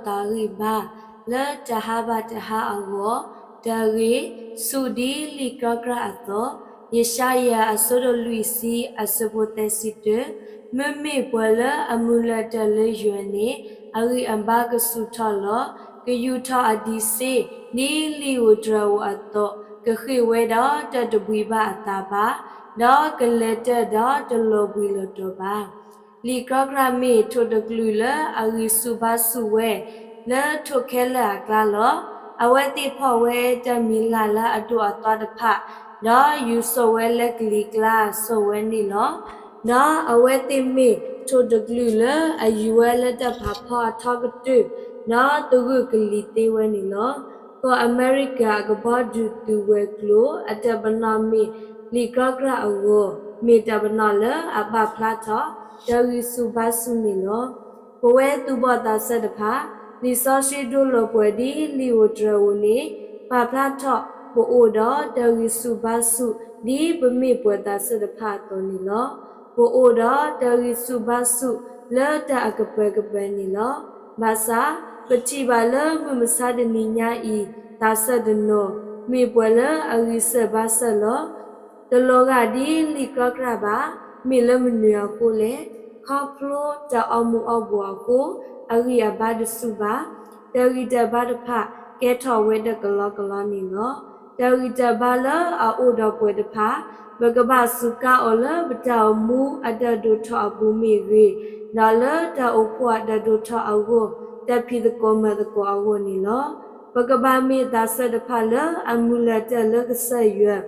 တၢ်ဂံၢ်တၢ်ဘါလၢတဟါဘၣ်တဟါအဂီၢ်, တၢ်ဂ့ၢ်ဆူၣ်ဒ်လံာ်ကြီကြၢ်အသိး, ယၡါယၤ အဆၢဒိၣ်လွံၢ်ဆံ အဆၢဖိသၢဆံတၢ, မ့မ့ၢ်ပှၤလၢအမုၢ်လၢ်တၢ်လၢယွၤန့ၣ်, အဂံၢ်အဘါကဆူၣ်ထီၣ်လီၤ. ကယူာ်ထီၣ်အဒံးစ့ ဒ်လံာ်ဧိၤတြၢၤဧိၤအသိး, ကဃ့ၢ်ဝဲဒီးတၢ်တဘှံးဘၣ်အသးဘၣ်, ဒီးကလဲၤတၢၢ်ဒီးတလီၤဘှံးလီၤတီၤဘၣ်. လံာ်ကြီကြၢ်မ့ၢ်ထိၣ်တကလုာ်လၢအဂံၢ်ဆူၣ်ဘါဆူၣ်ဝဲလၢထိၣ်ခဲလၢာ်အကျါလီၤ. အဝဲသ့ၣ်ဖီၣ်ဝဲတၢ်မံၤလၢ်လၢအဒိၣ်အသွါတဖၣ်, ဒီးယူၤစိာ်ဝဲလၢကလံၤကျါစိာ်ဝဲန့ၣ်လီၤ. ဒီးအဝဲသ့ၣ်မ့ၢ်ထိၣ်တကလုာ်လၢအယူၤဝဲလၢတၢ်ဖးဖီအထီကတၢၢ်, ဒီးသဂၢၢ်ကလံၤသ့ဝဲန့ၣ်လီၤ. ကီၢ်အမဲရကၤအကဘီဒုးသုးဝဲၤကျိၤအတၢ်ပနီၣ်မ့ၢ်လံာ်ကြီကြၢ်အဂီၢ်, မ့ၢ်တၢ်ပနီၣ်လၢအပာ်ဖျါထီၣ် တၢ်ဂံၢ်ဆူၣ်ဘါဆူၣ်န့ၣ်လီၤ. ပဝဲသူၣ်ဘီၣ်သးစၢ်တဖၣ်, လံာ်စီဆှံဒိလီၤပှၤဒ်လံာ်ဧိၤတြၢၤဧိၤန့ၣ်, ပာ်ဖျါထီၣ်ပအိၣ်ဒီးတၢ်ဂံၢ်ဆူၣ်ဘါဆူၣ်ဒ်ပမ့ၢ်ပှၤသးစၢ်တဖၣ်အသိးန့ၣ်လီၤ. ပအိၣ်ဒီးတၢ်ဂံၢ်ဆူၣ်ဘါဆူၣ်လၢတၢ်အကပၤကပၤန့ၣ်လီၤ. ဘၣ်ဆၣ်, ပထံၣ်ဘၣ်လၢမုၢ်မဆါတနံၤညါအံၤ, သးစၢ်တနီၤ, မ့ၢ်ပှၤလၢအဂံၢ်စၢၢ်ဘါစၢၢ်လီၤ. တလီၤဂာ်ဒ်လံာ်ကြီကြၢ်ဘၣ်. မ့ၢ်လၢမနုၤအဃိလဲၣ်. ခီဖျိတၢ်အိၣ်မူအိၣ်ဘူးအဃိ, အဂံၢ်အဘါတဆူၣ်ဘၣ်. တၢ်ဂံၢ်တၢ်ဘါတဖၣ်ကဲထီၣ်ဝဲဒၣ်ကလီကလီန့ၣ်လီၤ. တၢ်ဂံၢ်တၢ်ဘါလၢအအိၣ်ဒီးပှၤတဖၣ်, ပကဘၣ်စူးကါအီၤလၢပတၢ်အိၣ်မူအတၢ်ဒိၣ်ထီၣ်အပူၤမ့ၢ်ဂ့ၤ, ဒီးလၢတၢ်အိၣ်ဖှိၣ်အတၢ်ဒိၣ်ထီၣ်အဂီၢ်, တၢ်ဖံးသကိးမၤသကိးအဂီၢ်န့ၣ်လီၤ. ပကဘၣ်မ့ၢ်သးစၢ်တဖၣ်လၢအမုၢ်လၢ်တၢ်လၢကစၢ်ယွၤ,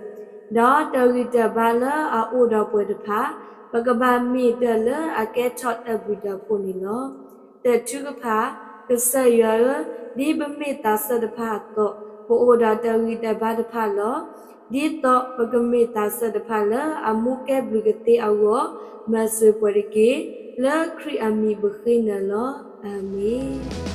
ဒီးတၢ်ဂံၢ်တၢ်ဘါလၢအအိၣ်ဒီးပှၤတဖၣ်, ပကဘၣ်မ့ၢ်တၢ်လၢအကဲထီၣ်တၢ်ဘျုးတၢ်ဖှိၣ်န့ၣ်လီၤ. တထုကဖၣ်, ကစၢ်ယွၤဧၢ, ဒ်ပမ့ၢ်သးစၢ်တဖၣ်အသိး, ပအိၣ်ဒီးတၢ်ဂံၢ်တၢ်ဘါတဖၣ်လီၤ. ဒ်သိးပကမ့ၢ်သးစၢ်တဖၣ်လၢအမူကဲဘျုးကသ့အဂီၢ်, မၤစၢၤပှၤတက့ၢ်. လၢခရံာ်အမံၤပဃ့နၤလီၤ. အၤမ့ၣ်.